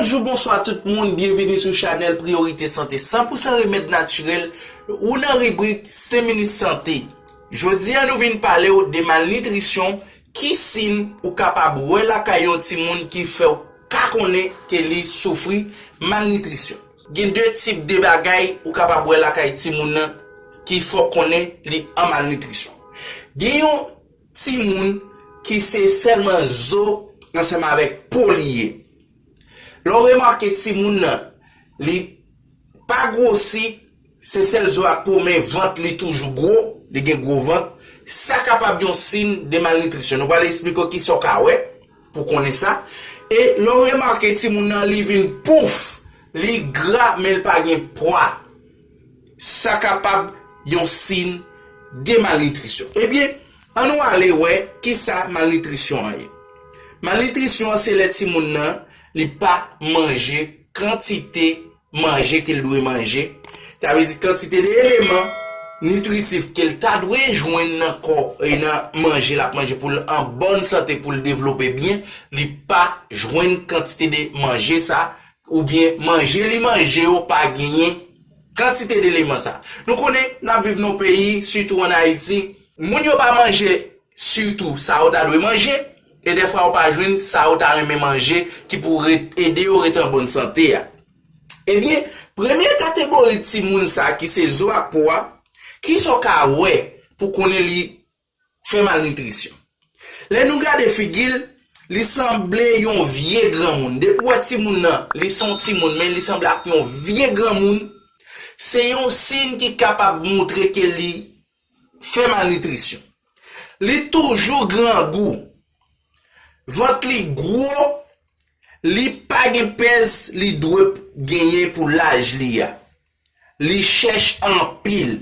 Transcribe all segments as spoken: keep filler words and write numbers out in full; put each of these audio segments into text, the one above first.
Bonjou, bonswa tout moun, byenvini sou chanèl Priyorite Sante, san pou san remèd natirèl, ou nan ribrik senk minit sante. Jodi a, nou vin pale w de malnitrisyon, ki siy ou kapab wè lakay yon timoun ki fè w ka konnen ke li soufri malnitrisyon. Gen de tip de bagay ou kapab wè lakay timoun nan ki fè w konnen li an malnitrisyon. Gen yon timoun ki se sèlman zo ansanm avèk po li ye. Lè w remake timoun nan, li pa gwosi, se sèl zo ak po, men vant li toujou gwo, li gen gwo vant, sa kapab yon siy de malnitrisyon. Nou pral eksplike w kisa w ka wè pou konnen sa. E lè w remake timoun nan, li vin pouf, li gra, men li pa gen pwa. Sa kapab yon siy de malnitrisyon. Ebyen, ann nou ale wè kisa malnitrisyon an ye. Malnitrisyon an se lè timoun nan, li pa manje kantite manje ke l dwe manje. Sa vle di kantite de eleman nitritif ke l ta dwe jwenn nan kò e nan manje l ap manje pou l an bòn sante, pou l devlope byen, li pa jwenn kantite de manje sa, oubyen manje li manje yo pa genyen kantite de eleman sa. Nou konnen n ap viv nan yon peyi, sitou ann Ayiti, moun yo pa manje sitou sa yo ta dwe manje, e dèfwa yo pa jwenn sa yo ta renmen manje ki pou ret-, ede yo rete an bòn sante a. Ebyen, premye kategori timoun sa ki se zo ak po a, kisa w ka wè pou konnen li fè malnitrisyon? Lè nou gade figi l, li sanble yon vye granmoun. Depi w wè timoun nan, li se yon timoun, men li sanble ak yon vye granmoun, se yon siy ki kapab montre ke li fè malnitrisyon. Li toujou grangou. Vant li gwo, li pa gen pèz li dwe genyen pou laj li a. Li chèch anpil.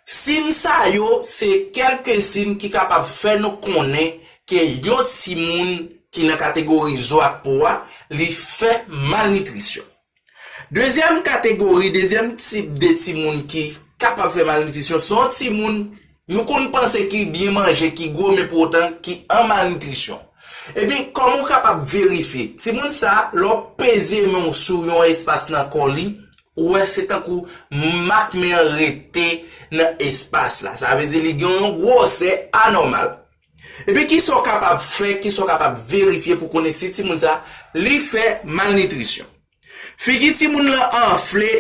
Siy sa yo se kèlke siy ki kapab fè nou konnen ke yon timoun ki nan kategori zo ak po a, li fè malnitrisyon. Dezyèm kategori, dezyèm tip de timoun ki kapab fè malnitrisyon, se yon timoun nou konn panse ki byen manje, ki gwo, men poutan ki an malnitrisyon. Ebyen, kòman w kapab verifye? Timoun sa, lè w peze men w sou yon espas nan kò li, ou wè se tankou mak men an rete nan espas la. Sa vle di li gen yon gwosè anòmal. Ebyen, kisa w kapab fè, kisa w kapab verifye pou konnen si timoun sa, li fè malnitrisyon? Figi timoun lan anfle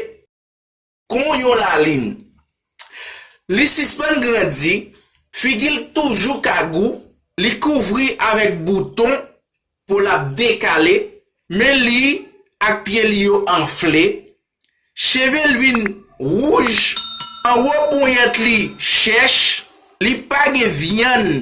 kon yon lalin. Li sispann grandi, figi l toujou kagou, li kouvri avèk bouton, po l ap dekale, men li ak pye li yo anfle, cheve l vin wouj, anwo ponyèt li chèch, li pa gen vyann,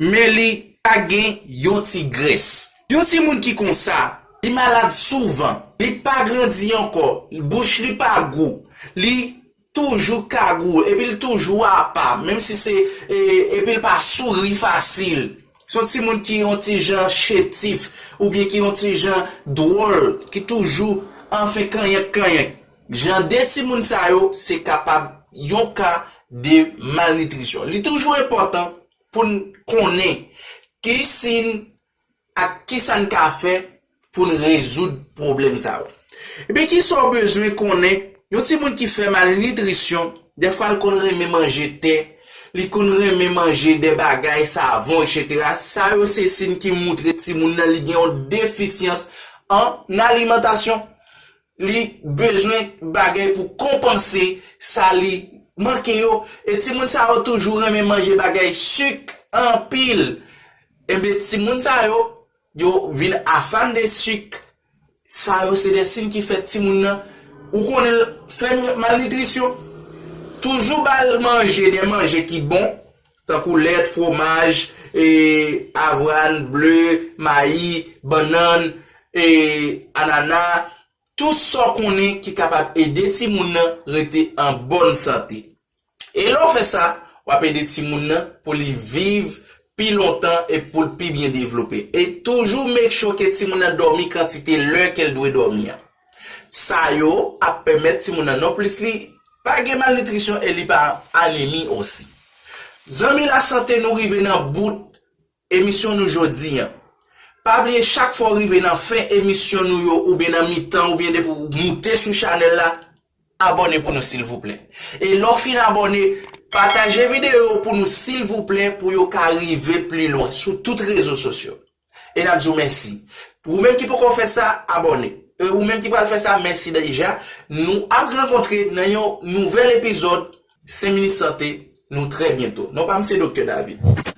men li pa gen yon ti grès. Yon timoun ki konsa, li malad souvan, li pa grandi ankò, bouch li pa gou, li toujou kagou, epi l toujou apa, menm si se, e, epi l pa souri fasil. Se yon timoun ki yon ti jan chetif, oubyen ki yon ti jan dwòl, ki toujou anfen kanyenk kanyenk. Jan de timoun sa yo, se kapab yon ka de malnitrisyon. Li toujou enpòtan pou n konnen ki siy ak kisa n ka fè pou n rezoud pwoblèm sa yo. Ebyen, kisa w bezwen konnen? Yon timoun ki fè malnitrisyon, dèfwa l konn renmen manje tè, li konn renmen manje de bagay, savon, etsetera. Sa yo se siy ki montre timoun nan li gen yon defisyans an alimantasyon. Li bezwen bagay pou konpanse sa li manke yo. E timoun sa yo toujou renmen manje bagay sik anpil. Ebyen, timoun sa yo, yo vin afam de sik. Sa yo se de siy ki fè timoun nan, ou konnen l fè malnitrisyon. Toujou ba l manje de manje ki bon, tankou lèt, fwomaj, e, avwàn, ble, mayi, bannann, e, anana, tout sa w konnen ki kapab ede timoun nan rete an bòn sante. E lè w fè sa, w ap ede timoun nan pou li viv pi lontan e pou l pi byen devlope. E toujou make sure ke timoun nan dòmi kantite lè ke l dwe dòmi an. Sa yo ap pèmèt timoun nan nonplis li pa gen malnitrisyon e li pa anemi osi. Zanmi lasante, nou rive nan bout emisyon nou jodi an. Pa bliye chak fwa w rive nan fen emisyon nou yo oubyen nan mitan oubyen depi w moute sou chanèl la, abòne pou nou silvouplè. E lè w fin abòne, pataje videyo yo pou nou silvouplè pou yo ka rive pli lwen sou tout rezo sosyo. E n ap di w mèsi. Ou menm ki poko fè sa, abòne. E ou menm ki pral fè sa, mèsi deja. Nou ap rankontre nan yon nouvèl epizòd Senk Minit Sante. Nou trè byento. Non pa m se Doktè David.